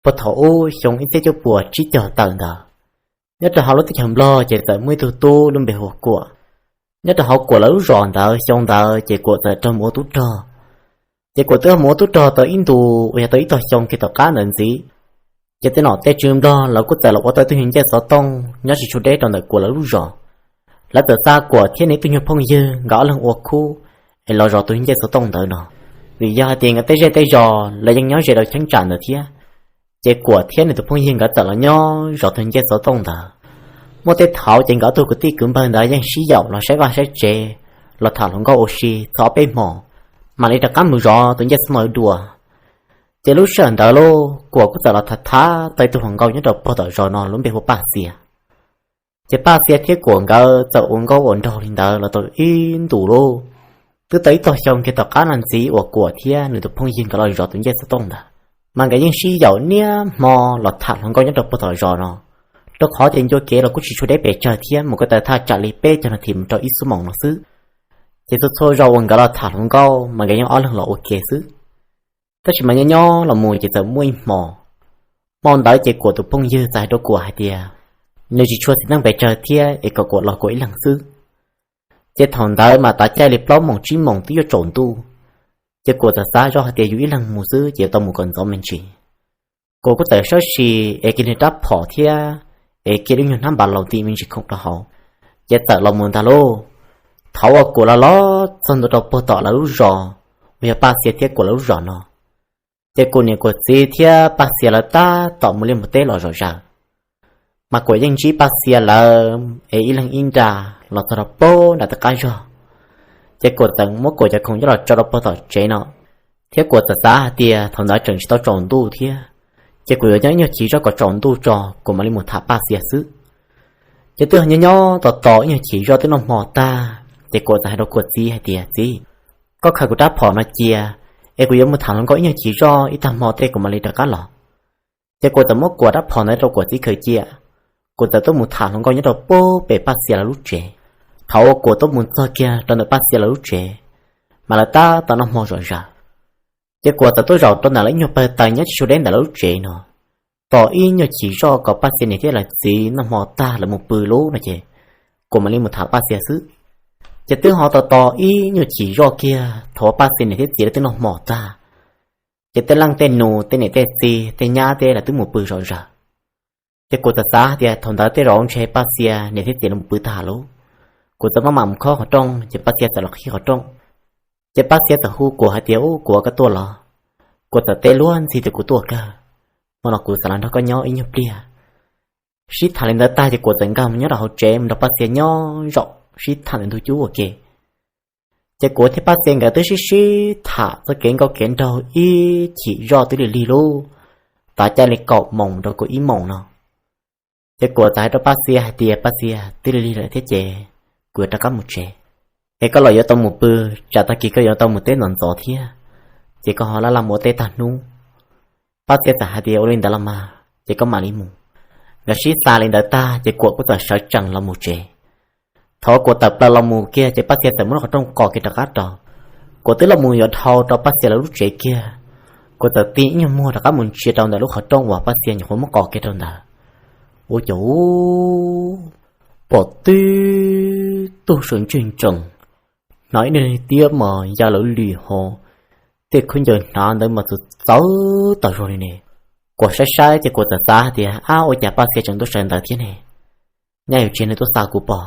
Puag thaum ub xyoo ib txhiab cuaj puas tsib caug tawm ntawd, nyob rau hauv lub teb chaws Nplog ces txawm muaj ib tug tub lub npe hu ua Kuam. Nyob rau hauv Kuam lawv lub zos ntawd xyoo ntawd ces Kuam txawm raug mus ua tub rog. Ces Kuam twb mus ua tub rog tau ib ntus uas yog tau ib tog xyoo kiag tom qab ntawd ntxiv, ces tej nom tej tswv Nplog lawv kuj txawm los ua tau ib tug nyuag ncej xov tooj nyob tsis tshua deb rau ntawm Kuam lawv lub zos. Lawv txawm xa Kuam thiab nws ib tug nyuag phooj ywg nkawd ob leeg ua khub es los zov tus ncej xov tooj ntawd no, vim yog hais tias nkawd tej zej tej zos lawv yeej nyob ze rau cheeb tsam ntawd thiab. Ces Kuam thiab nws tus phooj ywg nkawd txawm los nyob zov tus ncej xov tooj ntawd. Muaj tej thaum ces nkawd ob tug kwv tij kwv npawg ntawd yeej sib yaum los saib vaj saib tsev, los tham hluas nkauj ua si txog ob peb hmos, mam li rov qab mus zov tus ncej xov tooj dua. Ces lub sij hawm ntawd lauj, Kuam kuj txawm los tham tham tau ib tug hluas nkauj nyob rau puag tom zos no lub npe hu ua Paj Xias. Ces Paj Xias thiab Kuam nkawd txawm ua nkauj ua nraug li ntawd los tau ib ntus lauj. Twb tau ib tog xyoo kiag tom qab no ntxiv uas Kuam thiab nws tus phooj ywg nkawd los zov tus ncej xov tooj ntawd, mas nkawd yeej sib yaum niaj hmo los tham hluas nkauj nyob rau puag tom zos no, rau qhov ces ncua kev los kuj tsis tshua deb pes tsawg thiab, mus ko taw thaj tsam li peb caug nas this mus rau ib xuab moos no xwb. Ces txhua txhua zaus uas nkawd los tham hluas nkauj mas nkawd yeej ob leeg los ua ke xwb. Tab sis mas nyob nyob los mus ces txawm muaj ib hmo, hmo ntawd ces Kuam tus phooj ywg txawm hais rau Kuam hais tias nws tsis tshua txiv neej pes tsawg thiab es kom Kuam los Kuam ib leeg xwb. Ces thaum ntawd mas tav caij li plaub moos tsib moos twb yuav tsaus ntuj, ces Kuam txawm xav zoj hais tias yus ib leeg mus xwb ces yuav tau mus kom ntxov me ntsis. Kuam kuj txawm sawv sim es kiag niag rab phom thiab es kiag lub nyuag hnab npas laus nti me ntsis khoom rau hauv, ces txawm los mus ntag lauj. Thaum uas Kuam los los txog ntua rau puag tom lawv lub zos uas yog Paj Xias thiab Kuam lawv lub zos no, ces Kuam niam Kuam txiv thiab Paj Xias lawv tab tom mus liaj mus teb los zom zaws. Mas Kuam yeej ntsib Paj Xias lawv es ib leeg ib nra los txog rau puag nram tej qab zog. Ces Kuam txawm muab Kuam cov khoom coj los tso rau puag tom tsev no, thiab Kuam txawm xav hais tias thaum ntawd tseem tsis tau tsaus ntuj thiab, ces Kuam yuav nyob ib nyuag chim zoj kom tsaus ntuj tso Kuam mam li mus tham Paj Xias xwb. Ces twb nyob nyob tos tos ib nyuag chim zoj twb noj hmo tag, ces Kuam txawm hais rau Kuam txiv hais tias, Txiv, koj khaws kuv rab phom no cia, es kuv yuav mus tham hluas nkauj ib nyuag chim zoj ib tag hmo tej kuv mam li rov qab los. Ces Kuam txawm muab Kuam rab phom ntawd rau Kuam txiv khaws cia, Kuam txawm tuaj mus tham hluas nkauj nyob rau puag pem Paj Xias lawv lub tsev. Thaum uas Kuam tuaj mus txog kiag rau ntawm Paj Xias lawv lub tsev, mas lawv tab tom noj hmo zom zaws. Ces Kuam txawm tuaj zaum rau ntawm lawv ib nyuag pawg taws nyob tsis sua deb ntawm lawv lub tsev no, tos ib nyuag chim zoj kom Paj Xias niam thiab lawv txiv noj hmo tag lawv mus pw lub no ces Kuam mam li mus tham Paj Xias xwb. Ces twb ho tos tos ib nyuag chim zoj kiag thaum Paj Xias niam thiab txiv lawv twb noj hmo tag, ces tej leej tej nus tej niam tej txiv tej nyab tej lawv twb mus pw zom zaws. Ces Kuam txawm xav hais tias thaum ntawd tej zaum ntshe Paj Xias niam thiab txiv lawv mus pw tag lawm. Kuam txawm maj mam mus khob qhov rooj ces Paj Xias txawm los qhib qhov rooj. Ces Paj Xias txawm hu Kuam hais tias, Ub, Kuam, koj tuaj los? Kuam txawm teb luag ntxhi tias, Kuv tuaj kawg, hmo no kuv xav los nrog koj nyob ib nyuag pliag. Sib tham li ntawd tag ces Kuam txawm nkag mus nyob rau hauv tsev mus nrog Paj Xias nyob zaum sib tham ntawm ntug cub ua ke. Ces Kuam thiab Paj Xias nkawd twb sib sib tham txoj kev nkauj kev nraug ib chim zoj twb lig lig lub, tav caij li kaum moos rau kaum ib moos no. Ces Kuam txawm hais rau Paj Xias hais tias, Paj Xias, twb lig lig lawm thiab ces kuv yuav rov qab mus tsev, es koj los yuav tau mus pw, tsam tag kis koj yuav tau mus teb ntxov ntxov thiab, ces koj ho laj laj mus ua teb tag hnub. Paj Xias txawm hais tias, Ua li ntawd los mas ces koj mam li mus. Nkawd sib xav li ntawd tag ces Kuam kuj txawm sawv tsees los mus tsev. Thaum Kuam tawm plaws los mus kiag ces Paj Xias txawm muab lub qhov rooj qos kiag rov qab rau. Kuam twb los mus yuav dhau rau Paj Xias lawv lub tsev kiag, Kuam txawm tig ib nyuag muag rov qab mus ntsia rau ntawm lub qhov rooj uas Paj Xias nyuam qhuav muab qos kiag rau ntawd. Ua cas pom tib tug sawv ntseg ntsees, hnov ib niag tiab mas ya lawv li hauv, tej khaub ncaws hnav ntawd mas txawv txawv tas zog li ne. Kuam saib saib ces Kuam txawm xav tias, Ab, ua cas Paj Xias tseem tuaj sawv ntawd thiab ne? Nyaj yuav tsis yog nws tuaj xa kuv pob.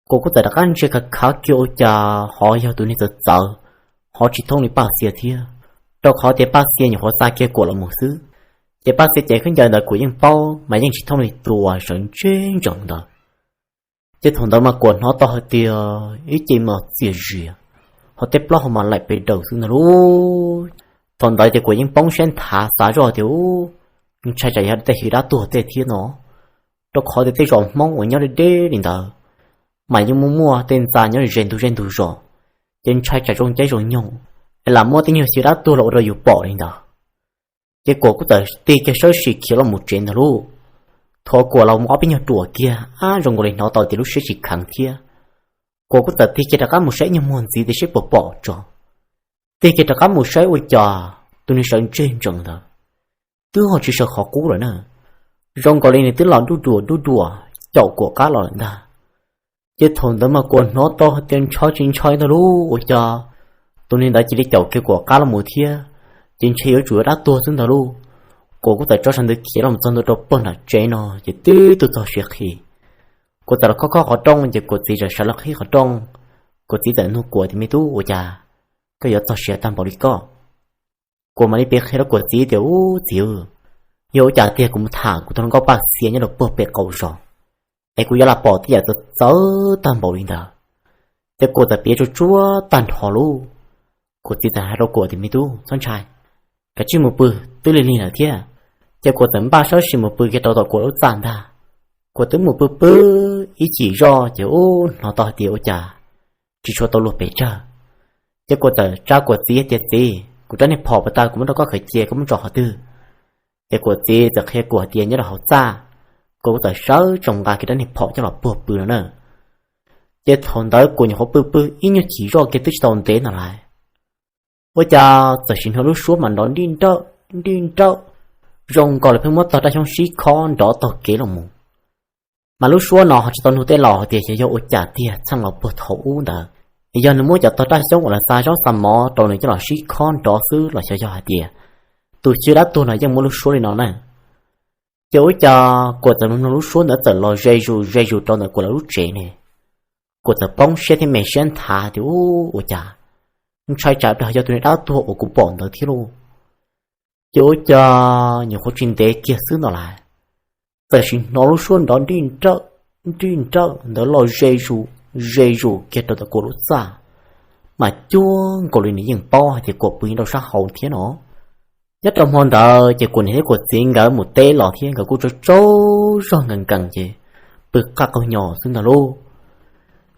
Kuam kuj txawm rov qab ntsia khav khav kiag ua cas ho yog tus niag txawv txawv, ho tsis thooj li Paj Xias thiab, rau qhov tias Paj Xias nyuam qhuav xa kiag Kuam los mus xwb. Ces Paj Xias cev khaub ncaws ntawd Kuam yeej paub mas yeej tsis thooj li tus uas sawv ntseg ntsees ntawd. Ces thaum ntawd mas Kuam hnov tau hais tias ib ce mas txias zias, ho tej plaub hau mas laim pes daws xwb ntag lauj. Thaum ntawd ces Kuam yeej poob siab nthav xav zoj tias, Ub, ntshai tsam yog tej xyw dab tuag tej thiab no, rau qhov tias tej zos Hmoob uas nyob deb deb li ntawd mas yeej muaj muaj tej ntxa nyob ze ntug zej ntug zos, ces ntshai tsam zoo caij zoo nyoog es lam muaj tej nyuag xyw dab tuag los ua rau yus pom li ntawd. Ces Kuam kuj txawm tig kiag sawb sim khiav los mus tsev ntag lauj. Thaum Kuam los mus ob peb nyuag ruam kiag, ab, zoo nkaus li hnov tau tias lub siab tsis kheev thiab. Kuam kuj txawm tig kiag rov qab mus saib ib nyuag muag ntxiv tias saib puas pom tso. Tig kiag rov qab mus saib ua cas tus niag sawv ntseg ntsees ntawd twb ho tsis sawv qhov qub lawm na. Zoo nkaus li nws twb los duj duam duj duam caum Kuam qab los lawm ntag. Ces thaum ntawd mas Kuam hnov tau hais tias ntshai tsis ntshai ntag lauj, ua cas tus neeg ntawd cia li caum kiag Kuam qab los mus thiab, ces ntshe yuav tsum yuav dab tuag xwb ntag lauj. Kuam kuj txawm tso sab ntawd khiav los txog ntua rau puag nram tsev no ces tib tug txog siav qhi. Kuam txawm los khob khob qhov rooj ces Kuam txiv txawm sawv los qhib qhov rooj. Kuam txiv txawm nug Kuam tias, Me tub, ua cas koj yuav txog siav tag npaum li koj? Kuam mam li piav qhia rau Kuam txiv tias, Ub txiv, yog ua cas tiag kuv mus tham kuv tus hluas nkauj Paj Xia nyob rau puag pem qaum zos es kuv yuav los pom tej yam txawv txawv tag npaum li ntawd. Ces Kuam txawm piav tsuas tsuab tag nrho lauj. Kuam txiv txawm hais rau Kuam tias, Me tub, txhob ntshai, kav tsij mus pw, twb lig lig lawm thiab. Ces Kuam txawm npaj sab sim mus pw kiag rau tom Kuam lub txaj ntag. Kuam twb mus pw pw ib chim zoj ces ub hnov tau hais tias ua cas tsis tshua tau luag pes tsawg. Ces Kuam txawm tsa Kuam txiv tias, Txiv, kuv rab niag phom pas tas kuv muab rau koj khaws cia, koj muab tso qhov twg? Ces Kuam txiv txawm qhia Kuam hais tias nyob rau hauv txaj. Kuam kuj txawm sawv tsees nqa kiag rab niag phom coj los puag pw no na. Ces thaum ntawd Kuam nyuam qhuav pw pw ib nyuag chim zoj kiag twb tsis tau ntev no lawm, ua cas txawm sim hnov lub suab mas nrov nrij nrawj nrij nrawj, zoo nkaus li pheej muab tog raj xyoob sib khob nrov taug kev los mus. Mas lub suab no ho tsis tau nug tej laus hais tias xyov yog ua cas tiag txheej los puag thaum ub ntawd, yog nws muab cov tog raj xyoob uas lawv xa zaub xa mov rau nws coj los sib khob nrov xwb los xyov yog hais tias tus xyov dab tuag no yeej muaj lub suab li no na. Ces ua cas Kuam txawm mloog lub suab ntawd txawm los ze zus ze zus rau ntawm Kuam lawv lub tsev ne. Kuam txawm poob siab thiab me siab nthav tias, Ub, ua cas ntshai tsam plag yog tus niag dab tuag uas kuv pom ntawd thiab lauj. Ces ua cas nyuam qhuav tsis ntev kiag xwb ntawd lawm, txawm sim hnov lub suab nrov nrij nrawj nrij nrawj ntawd los ze zus ze zus kiag rau ntawm Kuam lub txaj, mas cuag nkaus li nws yeej paub hais tias Kuam pw nyob rau sab hauv thiab no. Nyob rau hmo ntawd ces Kuam niam thiab Kuam txiv nkawd mus teb los thiab nkawd kuj tsaug tsaug zog nkees nkees ces pw qaj qaug nyo xwb ntag lauj.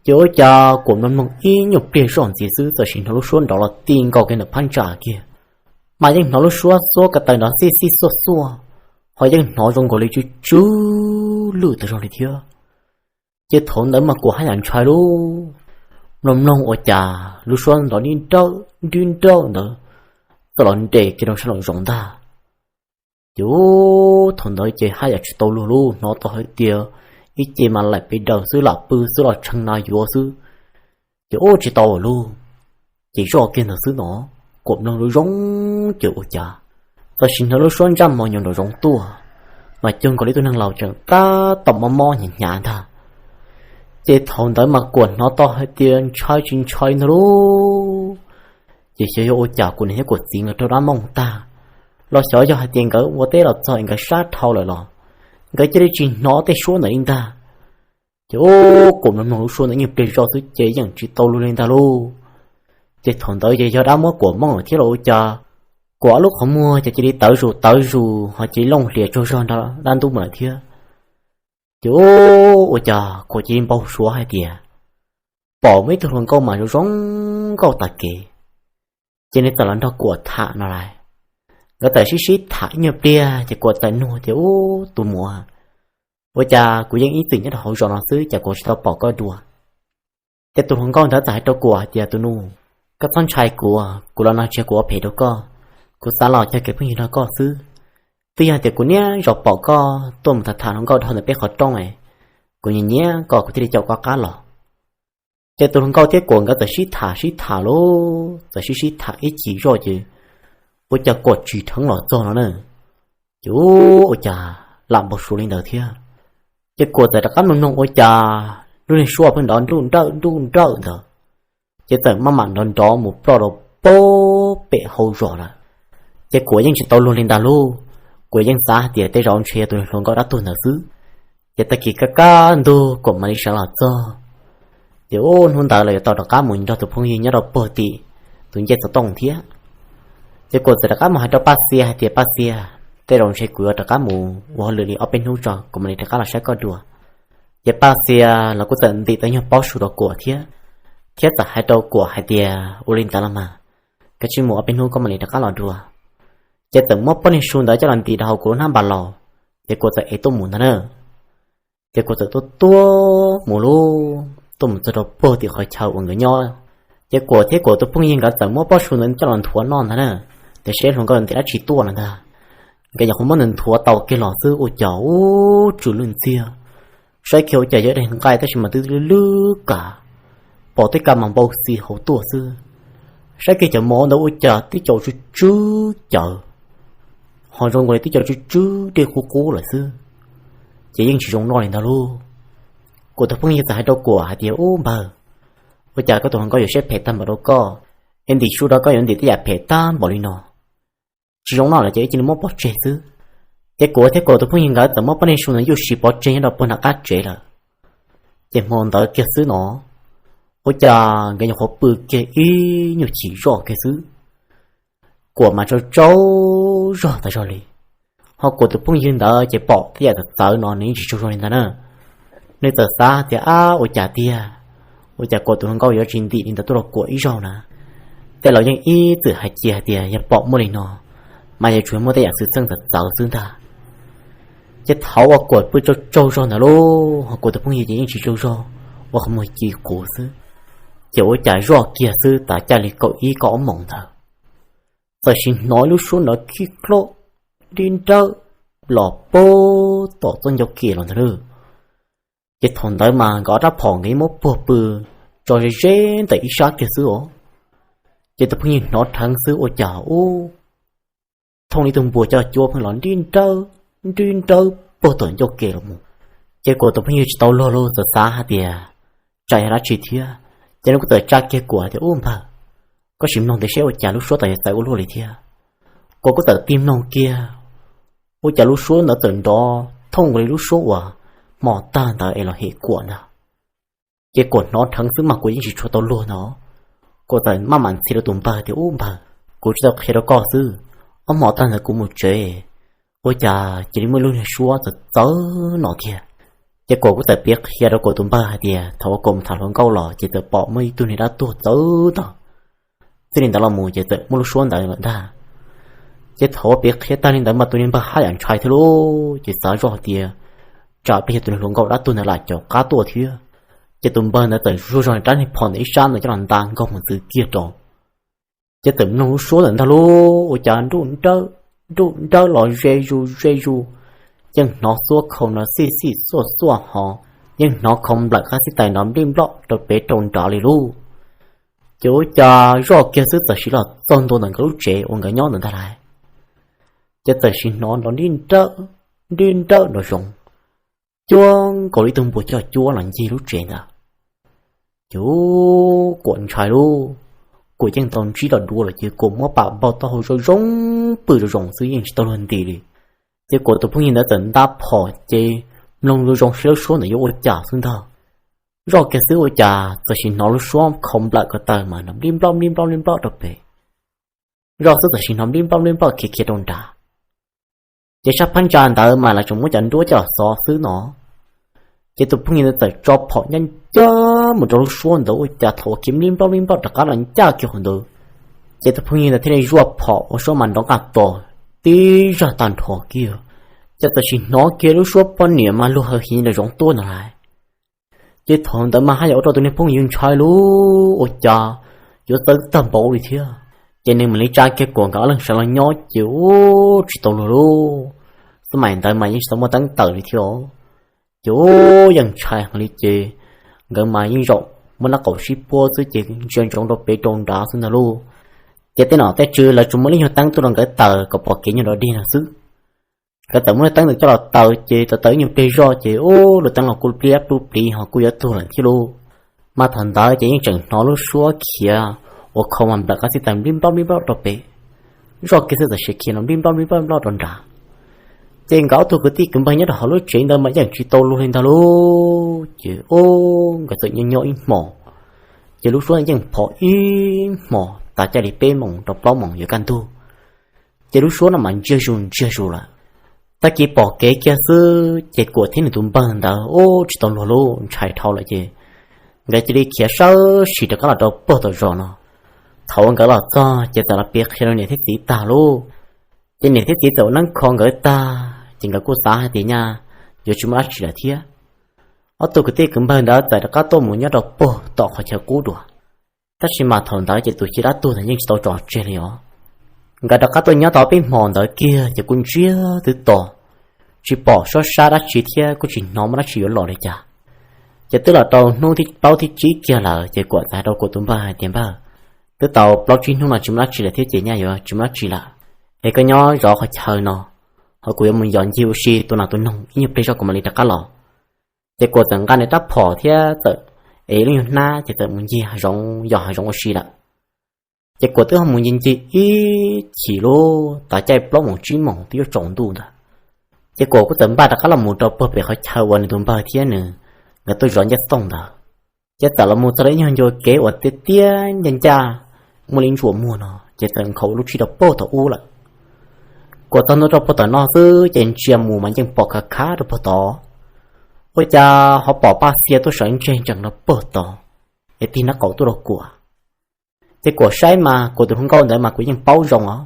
Ces ua cas Kuam mloog mloog ib nyuag pliag zoj ntxiv xwb txawm sim hnov lub suab nrov los ti nkaus kiag ntawm phab ntsa kiag, mas yeej hnov lub suab xuab ko taw nrov xij xij xuaj xuaj, ho yeej hnov zoo nkaus li tsw tsw lwj tas zog li thiab. Ces thaum ntawd mas Kuam haj yam ntshai lauj, mloog mloog ua cas lub suab nrov nrij nrawj nrij nrawj ntawd txawm los nres kiag rau sab nraum zoov ntag. Ces ub, thaum ntawd ces haj yam tsis tau luag lauj, hnov tau hais tias ib ce mas laim pes daws xwb, lam pw xwb los tshee na yuav xwb. Ces ub, tsis tau lauj, ces zoj kiag ntawd xwb no, Kuam mloog zoo zoo ces ua cas txawm sim hnov lub suab ntsaj mos nyoos nraum zoov tuaj, mas cuag nkaus li tus neeg laus tseem tab tom mob mob hnyav hnyav ntag. Ces thaum ntawd mas Kuam hnov tau hais tias ntshai tsis ntshai ntag lauj. Ces xyov yog ua cas Kuam niam thiab Kuam txiv nkawd raug dab mooj tag, los xyov yog hais tias nkawd ua teb los txog es nkawd sab dhau lawm los nkawd cia li tsis hnov tej suab ntawd li ntag. Ces ub, Kuam mloog mloog lub suab ntawd ib nyuag pliag zoj xwb ces yeej tsis tau luag li ntag lauj. Ces thaum ntawd ces yog dab muab Kuam mooj lawm thiab los ua cas, Kuam ob lub qhov muag ces cia li tawv zus tawv zus ho cia li looj hlias tsaug zog nrog dab ntub mus lawm thiab. Ces ub, ua cas Kuam cia li npau suav hais tias pom muaj ib tug hluas nkauj mas zoo zoo nkauj tas kev, ces nws txawm los nrog Kuam tham no lauj. Nkawd txawm sib sib tham ib nyuag pliag ces Kuam txawm nug tias, Ub, tus muam, ua cas kuv yeej ib txwm nyob rau hauv zos no xwb cas kuv tsis tau pom koj dua? Ces tus hluas nkauj ntawd txawm hais rau Kuam hais tias, Tus nus, koj txhob ntshai kuv, kuv los no tsis yog kuv ua phem rau koj, kuv xav los cog kev phooj ywg nrog koj xwb. Twb yog tias kuv niaj zaus pom koj tuaj mus tham tham hluas nkauj dhau ntawm peb qhov rooj es kuv nyiam nyiam koj kuv thiaj li caum koj qab los. Ces tus hluas nkauj thiab Kuam nkawd txawm sib tham sib tham lauj, txawm sib sib tham ib chim zoj ces ua cas Kuam tsim dheev los txog no na. Ces ub, ua cas lam npau suav li ntawd thiab. Ces Kuam txawm rov qab mloog mloog ua cas lub niag suab pheej nrov nruj nrawj nruj nrawj ntawd, ces txawm maj mam nrov nrov mus ploj rau puag pem hauv zos lawm. Ces Kuam yeej tsis tau luag li ntag lauj, Kuam yeej xav hais tias tej zaum ntshe yog tus hluas nkauj dab tuag ntawd xwb. Ces tag kis kaj kaj ntug Kuam mam li sawv los txog. Ces ub, hnub ntawd los yuav tau rov qab mus nrog tus phooj ywg nyob rau puag tim tus ncej xov tooj thiab. Ces Kuam txawm rov qab mus hais rau Paj Xia hais tias, Paj Xia, tej zaum ntshe kuv yuav rov qab mus ua hauj lwm li ob peb hnub tso kuv mam li rov qab los saib koj dua. Ces Paj Xia los kuj txawm ntim tau nyuag pob su rau Kuam thiab, thiab txawm hais rau Kuam hais tias, Ua li ntawd los mas, kav tsij mus ob peb hnub koj mam li rov qab los dua. Ces txawm muab pob niag su ntawd coj los ntim rau hauv Kuam lub hnab npas laus, ces Kuam txawm ev tuaj mus ntag na. Ces Kuam txawm tuaj tuaj mus lauj, tuaj mus txog rau puag tim qhov chaw uas nkawd nyob. Ces Kuam thiab Kuam tus phooj ywg nkawd txawm muab pob su ntawd coj los nthuav noj ntag na, tiam sis hluas nkauj ntiav dab tsi tuaj no ntag. nkawd nyuam qhuav muab nthuav tau kiag los xwb ua cas ub tsw lwj ntxiag. Saib kiag ua cas yog daim nqaij tab sis mas twb lwj lwj kam, pom tej ka mas npau xi hauv tuaj xwb. Saib kiag cov mov ntawd ua cas tib co tsw tsw cawv, ho zoo nkaus li tib co tsw tsw dej qub qub lawm xwb, ces yeej tsis zoo noj li ntag lauj. Kuam tus phooj ywg txawm hais rau Kuam hais tias, Ub npawg, ua cas koj tus hluas nkauj yuav siab phem tag npaum rau koj, es ntim su rau koj yuav ntim tej yam phem tag npaum li no? Tsis zoo noj lawm ces cia li muab pov tseg xwb. Ces Kuam thiab Kuam tus phooj ywg nkawd txawm muab poj niam su ntawd yuj sis pov tseg nyob rau puag nram qab tsev lawm. Ces hmo ntawd kiag xwb no, ua cas nkawd nyuam qhuav pw kiag ib nyuag chim zoj kiag xwb, Kuam mas tsaug tsaug zog tas zog li. Ho Kuam tus phooj ywg ntawd ces pom tej yam txawv txawv no nws yeej tsis tsaug zog li ntag na. Nws txawm xav tias, Ab, ua cas tiag, ua cas Kuam tus hluas nkauj yuav tsis ntim li ntawd tuaj rau Kuam ib zaug na? Tej laus yeej ib txwm hais cia hais tias yog pom muaj li no, mas yuav tsum muaj tej yam xwm txheej txawv txawv xwb ntag. Ces thaum uas Kuam pw tsaug tsaug zog ntawd lauj, ho Kuam tus phooj ywg ces yeej tsis tsaug zog, ua qhov muag ci quv xwb. Ces ua cas zoj kiag xwb tas caj li kaum ib kaum ob moos ntawd, txawm sim hnov lub suab nrov khib khlauj dib nrawb los puag tom txoj ncauj ke los ntag lauj. Ces thaum ntawd mas nkawd ob rab phom nkawd yeej muab puag pw tso ze ze ntawm ib sab kiag xwb os. Ces tus phooj ywg hnov rheev xwb ua cas ub, thooj li tug npua coj cuab pheej los nrib nrawb, nrib nrawb puag tom ncauj ke los mus. Ces Kuam tus phooj ywg tsis tau luag lauj, txawm xav hais tias tsam yog dab tsi thiab. Ces nws kuj txawm tsa kiag Kuam tias, Ub npawg, koj sim mloog ntev seb ua cas lub suab tod yuav txawv ua luaj li thiab. Kuam kuj txawm tig mloog kiag, ua cas lub suab ntawd txawm nrov thooj li lub suab uas hmo tag ntawd es los hem Kuam ntag. Ces Kuam hnov rheev xwb mas Kuam yeej tsis tshua tau luag ntag. Kuam txawm maj mam ntxhi rau tus npawg tias, Ub npawg, kuv tsis tau qhia rau koj xwb, ob hmo tag ntawd kuv mus tsev, ua cas cia li muaj ib lub niag suab txawv txawv no thiab. Ces Kuam kuj txawm piav qhia rau Kuam tus npawg hais tias thaum uas Kuam mus tham hluas nkauj los ces txawm pom muaj ib tug niag dab tuag txawv ntag. Txij li ntawd los mus ces txawm muaj lub suab ntawd lawm ntag. Ces thaum uas piav qhia tag li ntawd mas tus niag npawg haj yam ntshai thiab lauj, ces xav zoj hais tias tsam peb yog tus niag hluas nkauj dab tuag ntawd lam caum qab tuaj thiab. Ces tus npawg ntawd txawm zuaj zog rab niag phom ntawm ib sab ntawd coj los nta nkaug mus txwv kiag rau. Ces txawm mloog lub suab ntawm ntag lauj, ua cas nruj nrawb, nruj nrawb los ze zus ze zus, yeej hnov xuab khau no xij xij xuaj xuaj ho, yeej hnov khau nplawm qab xib tais nrov nplij nploj rau pem rau nrad li lauj. Ces ua cas zoj kiag xwb txawm sim los txog ntua ntawm nkawd lub tsev uas nkawd nyob ntawd ntag lauj. Ces txawm sim hnov nrov nrib nrawb, nrib nrawb nrov zoov, cuab nkaus li tug npua coj cuab los ncig lub tsev ntawd. Ces Kuam ntshai lauj, Kuam yeej tau ntsib los dua lawm ces Kuam muab pam npau taub hau zoo zoo, pw zoo zoo xwb yeej tsis tau luag nti li. Ces Kuam tus phooj ywg ntawd txawm nta phom ces mloog zoo zoo seb lub suab ntawd yuav ua cas xwb ntag. Zoj kiag xwb ua cas txawm sim hnov lub suab khau nplawm ko taw mas nrov nplij nploj nplij nploj nplij nploj rau pem. Zoj xwb txawm sim hnov nplij nploj nplij nploj khiav khiav rau nrad. Ces sab phab ntsa ntawd mas lawv tseem muab cov nruab coj los xov xwb no. Ces tus phooj ywg ntawd txawm tso phom ncaj ncaj mus rau lub suab ntawd ua cas thaum uas khiav nplij nploj nplij nploj rov qab los ncaj kiag hauv ntawd, ces tus phooj ywg ntawd thiaj li zuaj phom ua suab mas nrov nqaj tos tib zaj tag nrho kiag. Ces txawm sim hnov kiag lub suab poj niam mas luag hav hiv nram zoov tuaj ntag lauj. Ces thaum ntawd mas haj yam ua rau tus niag phooj ywg ntshai lauj, ua cas yuav txawv tag npaum li thiab. Ces nws mam li tsa kiag Kuam nkawd ob leeg sawv los nyob ces ub tsis tau luag lauj, xab maim ntawd mas yeej tsis tau muaj teeb tawm li thiab. Ces ub yeej ntshai heev li ces nkawd mas yeej zaum muab nab qaum sib puab xwb ces ntsia ntsoov rau pem rau nrad xwb ntag lauj. Ces tej nom tej tswv lawv tsuas muaj ib nyuag teeb tuaj rau nkawd taws kom pom kev nyob rau dig no xwb. Nkawd txawm muab lub teeb ntawd coj los taws ces taws taws ib nyuag pliag zoj ces ub lub teeb los kuj pliab plub pliv ho kuj yuav tuag lawm thiab lauj. Mas thaum ntawd ces yeej tseem hnov lub suab khiav ua khau mas nplawm qab xib taws nplij nploj nplij nploj rau pem. Zoj kiag xwb txawm sim khiav los nplij nploj nplij nploj nploj rau nrad. Ces nkawd ob tug kwv tij kwv npawg nyob rau hauv lub tsev ntawd mas yeej tsis tau luag li ntag lauj. Ces ub nkawd txawm nyob nyob ib hmos, ces lub suab yeej phom ib hmos tas caj li peb moos rau plaub moos yuav kaj ntug. Ces lub suab no mas ntsiag zus ntsiag zus lawm. Tag kis pom kev kiag xwb ces Kuam thiab nws tus npawg ntawd ub tsis tau luag lauj, ntshai dhau lawm ces nkawd cia li khiav sawv sim rov qab los rau puag tom zos no. Thaum uas nkawd los txog ces txawm los piav qhia rau niam thiab txiv tag lauj. Ces niam thiab txiv txawm ua neeb kho nkawd tag ces nkawd kuj xav hais tias nyaj yuav tsis muaj dab tsi lawm thiab. Ob tug kwv tij kwv npawg ntawd txawm rov qab tuaj mus nyob rau puag tom qhov chaw qub dua. Tab sis mas thaum ntawd ces tus chiv dab tuag ntawd yeej tsis tau tso tseg li os. Nkawd rov qab tuaj nyob tau peb hmo ntawd kiag ces kuj ntsiag twb to, tsis pom sob sab dab tsi thiab kuj tsis hnov muaj dab tsi yuav los li cas. Ces twb los rau hnub thib plaub thib tsib kiag lawm ces Kuam txawm hais rau Kuam tus npawg hais tias, Npawg, twb tau plaub tsib hnub no tsis muaj dab tsi lawm thiab ces nyaj yuav tsis muaj dab tsi lawm, es koj nyob zov qhov chaw no, ho kuv yuav mus yos ncig ua si tua nas tua noog ib nyuag pliag zog kuv mam li rov qab los. Ces Kuam txawm nqa nws rab phom thiab txawm ev lub nyuag hnab ces txawm mus ncig hav zoov yos hav zoov ua si lawm. Ces Kuam twb ho mus ncig ncig ib chim lub tav caij plaub moos tsib moos twb yuav tsaus ntuj ntawd, ces Kuam kuj txawm npaj rov qab los mus rau puag pem qhov chaw uas nws tus npawg thiab nws nkawd tuaj zov ncaj tooj ntawd. Ces txawm los mus txog rau ib nyuag ncua kev uas tiaj tiaj ncaj ncaj, muaj li ntsuas muag no ces txawm nkhaus lub tshib rau puag thaum ub lawm. Kuam txog ntua rau puag tom no xwb ces ntsia mus mas yeej pom khav khav rau puag tod. Ua cas ho pom Paj Xia tuaj sawv ntseg ntsees rau puag tod es tig nraub qaum tuaj rau Kuam. Ces Kuam saib mas Kuam tus hluas nkauj ntawd mas Kuam yeej paub zoo os,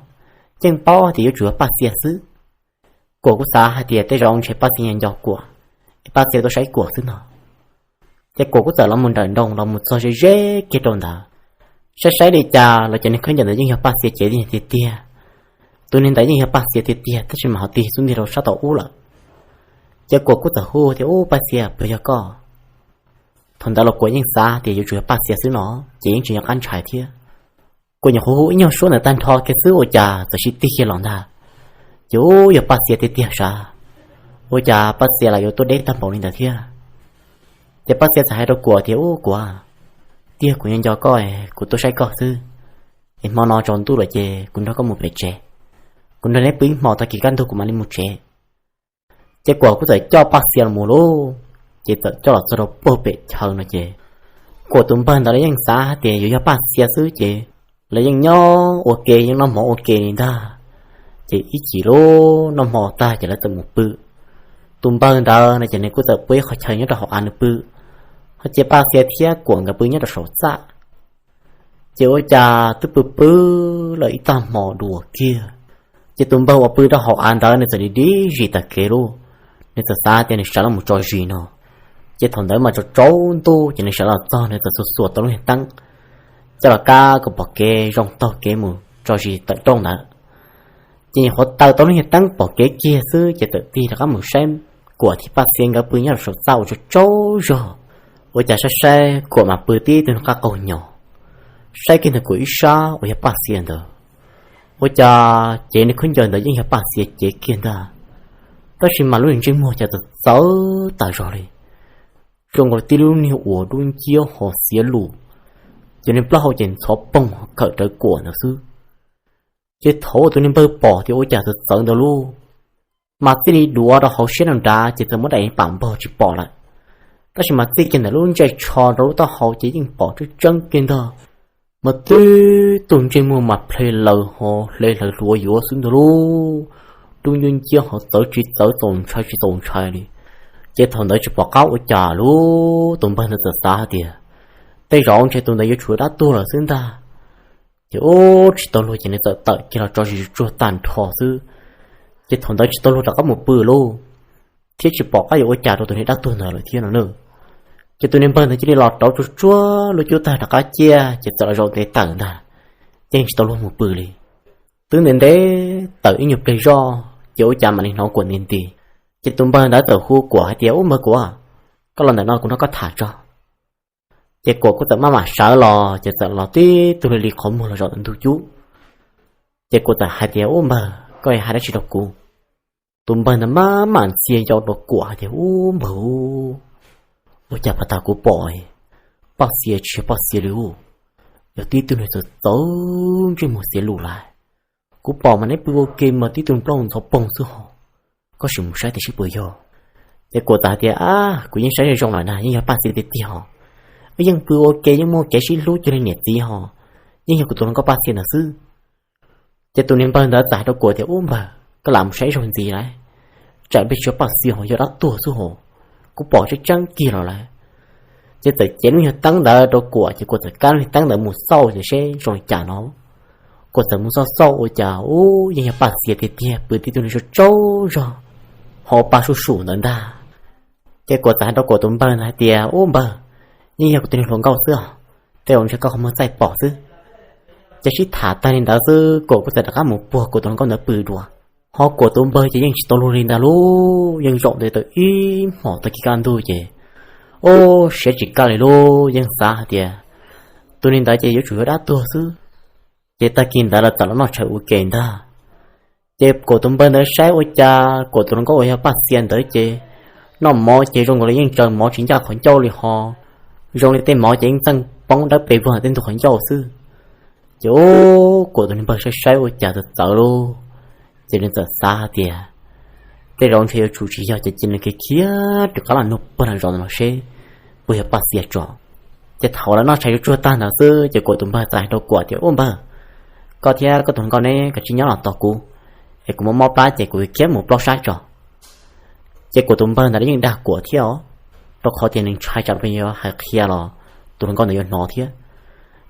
yeej paub tias yuav tsum yog Paj Xia xwb. Kuam kuj xav hais tias tej zaum ntshe Paj Xia nco Kuam, es Paj Xia tuaj saib Kuam xwb no. Ces Kuam kuj txawm los mus nrawm nroos los mus txog ze ze kiag rau ntawd, saib saib li cas los cov niag khaub ncaws ntawd yeej yog Paj Xia cev tiag tiag. Tus niag ntawd yeej yog Paj Xia tiag tiag tab sis mas ho tig xub ntiag rau sab tom ub lawm. Ces Kuam kuj txawm hu tias, Ub, Paj Xia, puas yog koj? Thaum ntawd los Kuam yeej xav tias yuav tsum yog Paj Xia xwb no, ces yeej tsis nco qab ntshai thiab. Kuam nyuam qhuav hu ib nyuag suab ntawd tag nrho kiag xwb ua cas txawm sib tig kiag los ntag. Ces ub, yog Paj Xia tiag tiag sav, ua cas Paj Xia los yuav tuaj deb tag npaum li ntawd thiab? Ces Paj Xia txawm hais rau Kuam tias, Ub, Kuam, tiag kuv nco nco koj, kuv tuaj saib koj xwb, es hmo no tsaus ntuj lawm ces kuv nrog koj mus pem tsev, kuv nrog neb pw ib hmo tag kis kaj ntug kuv mam li mus tsev. Ces Kuam kuj txawm coj Paj Xia los mus lauj. Ces txawm coj los txog rau puag pem chaw no ces Kuam tus npawg ntawd lawv yeej xav hais tias yuav yog Paj Xia xwb ces lawv yeej nyob ua ke, yeej noj mov ua ke li ntag. Ces ib chim lub noj hmo tag ces lawv txawm mus pw. Tus npawg ntawd no ces nws kuj txawm pw ib qhov chaw nyob rau hauv av nws pw, ho cia Paj Xia thiab Kuam nkawd pw nyob rau saum txaj. Ces ua cas twb pw pw lawm ib tag hmo dua kiag, ces tus npawg uas pw rau hauv av ntawd nws txawm li dib zis tag kev lauj. Nws txawm xav tias nws sawv los mus tso zis no. Ces thaum ntawd mas tsaus tsaus ntuj ces nws sawv los txog nws txawm xuas xuas tau lub niag teeb coj los kab kom pom kev zoo taug kev mus tso zis tawm rooj ntawd. Ces nyuam qhuav taw tau lub niag teeb pom kev kiag xwb ces txawm tig rov qab mus saib Kuam thiab Paj Xia nkawd pw nyob rau saum txaj ua tsaug tsaug zog. Ua cas saib saib Kuam mas pw tib tug niag qab qaug nyo, saib kiag ntawm Kuam ib sab uas yog Paj Xia ntawd. Ua cas cev niag khaub ncaws ntawd yeej yog Paj Xia cev kiag ntag, tab sis mas lub niag ntsej muag cas txawv txawv tag zog li, zoo nkaus tib lub niag uas dub nciab ho xiav lus, ces niag plaub hau ces ntxhov poog khawm rawv Kuam ntawd xwb. Ces thaum uas tus niag npawg pom tias ua cas txawv txawv ntawd lauj, mas txij li duav rau hauv siab rau nrad ces txawm muab daim pam npog tsis pom lawm, tab sis mas txij kiag ntawm lub ntsej tsho rau lub taub hau ces yeej pom tseeb tseeb kiag ntag. Mas tib tug ntsej muag mas ple laws ho hle hlawv hluav yuav xwb ntag lauj, dub nciab nciab ho txawv tsis txawv txaus ntshai tsis txaus ntshai li. Ces thaum ntawd tsis pom qab ua cas lauj, tus npawg ntawd txawm xav hais tias tej zaum ntshe tus ntawd yuav tsum dab tuag lawm xwb ntag. Ces ub, tsis tau luag ces nws txawm tawm kiag los tso zis tsuag tag nrho xwb. Ces thaum ntawd tsis tau luag rov qab mus pw lauj, thiab tsis pom qab yuav ua cas rau tus niag dab tuag ntawd lawm thiab no na. Ces tus niag npawg ntawd cia li los rauv tsuag tsuag lub cub tag rov qab ciaj ces txawm los zaum ntev tawm ntag, yeej tsis tau luag mus pw li. Twb ntev ntev tawm ib nyuag pliag zoj ces ua cas mam li hnov Kuam nti nti. Ces tus npawg ntawd txawm hu Kuam hais tias, Ub npawg Kuam, koj los ntawm no kuv nrog koj tham tso. Ces Kuam kuj txawm maj mam sawv los ces txawm los tib tug li li qhov muag los zaum ntawm ntug cub. Ces Kuam txawm hais tias, Ub npawg, koj hais dab tsi rau kuv? Tus npawg ntawd maj mam ntxia yau rau Kuam hais tias, Ub npawg, ua cas pas tas kuv pom Paj Xia tsis yog Paj Xia li ub, yog tib tug niag txawv txawv ntsej muag xiav lus lawm. Kuv pom mas neb pw ua ke mas tib tug plaub ntxhov poog xwb ho. Koj sim mus saib tias seb puas yog. Ces Kuam txawm hais tias, Ab, kuv yeej saib zoo zoo lawm na, yeej yog Paj Xia tiag tiag ho. Wb yeej pw ua ke yeej muaj kev sib hlub cuag li niam txiv ho, yeej yog kuv tus hluas nkauj Paj Xia ntawd xwb. Ces tus niag npawg ntawd txawm hais rau Kuam tias, Ub npawg, koj lam mus saib ib zaug ntxiv lauj, tsam npej tsis yog Paj Xia ho yog dab tuag xwb ho, kuv pom tseeb tseeb kiag los lawm. Ces txawm cev lub nyuag teeb ntawd rau Kuam ces Kuam txawm kab lub nyuag teeb ntawd mus xauj ces seb zoo li cas no. Kuam txawm mus xauj xauj ua cas ub, yeej yog Paj Xia tiag tiag pw tib tug niag tsaug tsaug zog hauv pas suj sum ntawd ntag. Ces Kuam txawm hais rau Kuam tus npawg ntawd hais tias, Ub npawg, yeej yog kuv tus niag hluas nkauj xwb os, tej zaum ntshe koj qhov muag txaij pom xwb. Ces sib tham tag li ntawd xwb, Kuam kuj txawm rov qab mus puag Kuam tus hluas nkauj ntawd pw dua. Ho Kuam tus npawg ces yeej tsis tau luag li ntag lauj, yeej zaum ntawd tau ib hmos tag kis kaj ntug ces, ub, siab tsis kaj li lauj, yeej xav hais tias tus niag ntawd ces yuav tsum yog dab tuag xwb. Ces tag kis ntawd lawv txawm los noj tshais ua ke ntag. Ces Kuam tus npawg ntawd saib ua cas Kuam tus hluas nkauj uas yog Paj Xia ntawd ces noj mov ces zoo nkaus li yeej tsaws mov tsis ncaj qhov ncauj li ho, zoo li tej mov ces yeej txeej poob dawb pes vog tej ntug qhov ncauj xwb. Ces ub, Kuam tus niag npawg saib saib ua cas txawv txawv lauj, ces nws txawm xav hais tias tej zaum ntshe yuav tsum tsis yog ces cia nws khiav khiav rov qab los nug puag nram zos ntawd los seb puas yog Paj Xia tso. Ces thaum lawv noj tshais tsuag tsuag tag ntawd xwb ces Kuam tus npawg txawm hais rau Kuam tias, Ub npawg, koj thiab koj tus hluas nkauj neb kav tsij nyob los tos kuv, es kuv mob mob plab ces kuv khiav mus plob saib tso. Ces Kuam tus npawg ntawd yeej dag Kuam thiab os, rau qhov tias nws ntshai tsam yuav hais qhia los tus hluas nkauj ntawd yuav hnov thiab.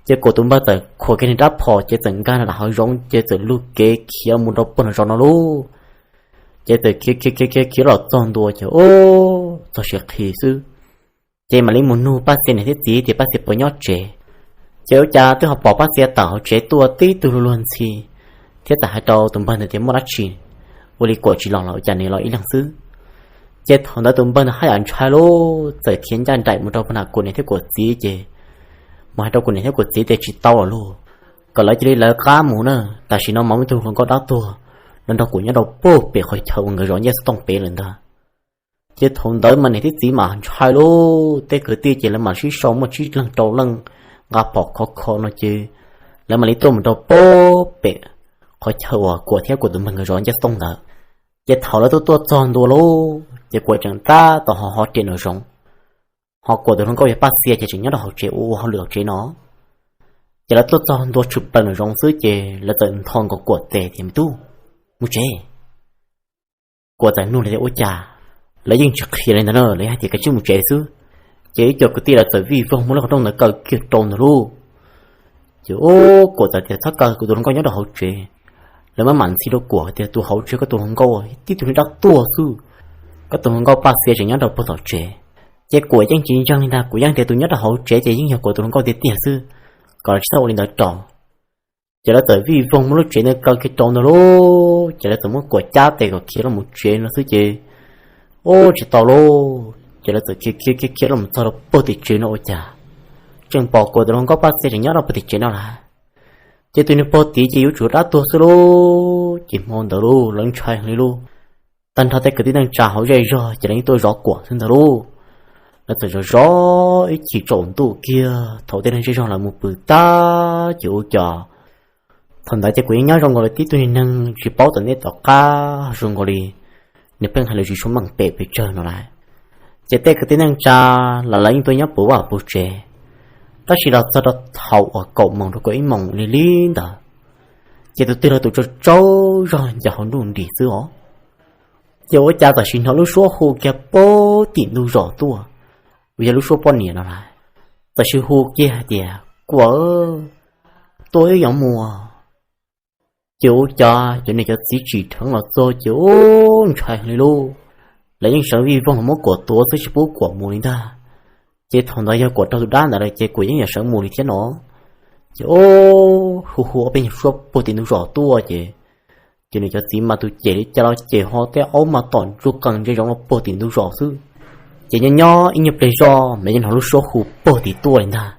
Ces Kuam tus npawg txawm khuam kiag nws rab phom ces txawm nkag nram hav zoov ces txawm lug kev khiav mus rau puag nram zos no lauj. Ces txawm khiav khiav khiav khiav khiav los txog ntua ces ub, txog siav qhi xwb. Ces mam li mus nug Paj Xia niam thiab txiv tias Paj Xia puas nyob tsev. Ces ua cas twb ho pom Paj Xia tawm hauv tsev tuaj tib tug luag luag ntxhi, thiab txawm hais rau tus npawg ntawd tias muaj dab tsi, ua li Kuam tsis los los ua cas nws los ib leeg xwb. Ces thaum ntawd tus npawg ntawd haj yam ntshai lauj, txawm khiav ncaj nraim mus rau puag nram Kuam niam thiab Kuam txiv ces mus hais rau Kuam niam thiab Kuam txiv tias tsis tau los lauj, kom lawv cia li lawv qab mus na, tam sim no mas muaj ib tug hluas nkauj dab tuag los nrog Kuam nyob rau puag pem qhov chaw uas nkawd zov ncej xov tooj pem lawm ntag. Ces thaum ntawd mas niam thiab txiv mas ntshai lauj, tej kwv tij ces lawv mam sib sau muaj tsib leeg rau leej nqa phom khov kho no ces lawv mam li tuaj mus rau puag pem qhov chaw uas Kuam thiab Kuam tus npawg nkawd zov ncej xov tooj ntawd. Ces thaum lawv tuaj tuaj txog ntua lauj ces Kuam tseem tab tom ho ho riam nraum zoov, ho Kuam tus hluas nkauj yog Paj Xia ces tseem nyob rau hauv tsev ua ua hauj lwm hauv tsev no. Ces lawv tuaj txog ntua tshwm plaws nraum zoov xwb ces lawv txawm ntho nkaus Kuam tes tias, Me tub, mus tsev. Kuam txawm nug li tias, Ua cas? Lawv yeej tsis qhia li ntawd na, lawv hais tias kav tsij mus tsev xwb. Ces ib co kwv tij lawv txawm vij voog muab lub qhov rooj ntawd kaw kiag rau ntawd lauj. Ces ub, Kuam txawm tias, Txhob kaw, kuv tus hluas nkauj nyob rau hauv tsev. Lawv mam mam ntxhi rau Kuam tias, Tus hauv tsev koj tus hluas nkauj tib tug niag dab tuag xwb, koj tus hluas nkauj Paj Xia tseem nyob rau puag tom tsev. Ces Kuam yeej tsis ntseeg li ntag, Kuam yeej tias tus nyob rau hauv tsev ces yeej yog Kuam tus hluas nkauj tiag tiag xwb, kom lawv tsis txhob ua li ntawd rau. Ces lawv txawm vij voog muab lub tsev ntawd kaw kiag rau ntawd lauj, ces lawv txawm muab Kuam cab tes kom khiav los mus tsev no xwb ces, ub, tsis tau lauj, ces lawv txawm khiav khiav khiav khiav los mus txog rau puag tim tsev no ua cas tseem pom Kuam tus hluas nkauj Paj Xia tseem nyob rau puag tim tsev no lawm. Ces tus niag pog tid ces yuav tsum dab tuag xwb lauj, ces hmo ntawd lauj lawv ntshai heev li lauj. Tag nrho tej kwv tij neej tsa hauv zej zog ces lawv yeej tuaj zov Kuam xwb ntag lauj. Lawv txawm zov zov ib chim tsaus ntuj kiag thaum tej neeg zej zog lawv mus pw tag ces ua cas thaum ntawd ces Kuam yeej nyob zoo nkaus li tib tug niag neeg tsis paub tom ntej tom qab, zoo nkaus li nws pheej hais lus tsis tshua meej pem pes tsawg no lawm. Ces tej kwv tij neej tsa los lawv yeej tuaj nyob puag vaj puag tsev, tab sis los txog rau thaum uas kaum moos rau kaum ib moos li li ntawd, ces tus twg los tus tsaug tsaug zog ncaws hauv nruj nris xwb os. Ces ua cas tam sim hnov lub suab hu kiag puag tim ntug zos tuaj, uas yog lub suab poj niam no lawm. Tam sim hu kiag hais tias, Kuam, tuaj wb yuav mus. Ces ua cas cov niam cov txiv tsim dheev los txog ces ub ntshai heev li lauj. Lawv yeej sawv vij voog los muab Kuam tuav xwb tsis pub Kuam mus li ntag. Ces thaum ntawd yog Kuam raug tus dab ntawd lawm ces Kuam yeej yuav sawv mus li thiab no. Ces ub, hu hu ob peb nyuag suab puag tim ntug zos tuaj ces, ces nws cov txiv mas tus cem li cas los cem ho tej aub mas tom ntsuag qees ntsia zoov los puag tim ntug zos xwb. Ces nyob nyob ib nyuag pliag zoj mas yeej hnov lub suab hu puag tim tuaj li ntag.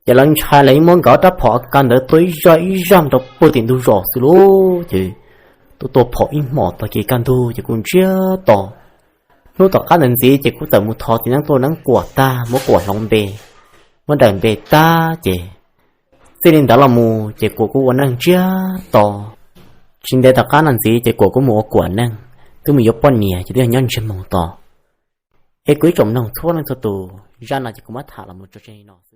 Ces lawv ntshai lawv yeej muab nkawd ob rab phom A K ntawd tua ib zaj ib zaj rau puag tim ntug zos xwb lauj. Ces tuaj tua phom ib hmos tag kis kaj ntug ces kuj ntsiag to. Hnub tom qab ntawd ntxiv ces kuj tawm mus thov txiv neeb tuaj neeb Kuam tag, muab Kuam hloov npe, muab daws npe tag ces txij li ntawd los mus ces Kuam kuj ua neej ntsiag to. Tsis ntev tom qab no ntxiv ces Kuam kuj mus ua Kuam neej, twb mus yuav poj niam ces twb yog nyob ntsiag moog to. Es kuv ib tsoom mloog txhua leej txhua tus, zaj no ces kuv muab tham los mus tso tseg li no xwb.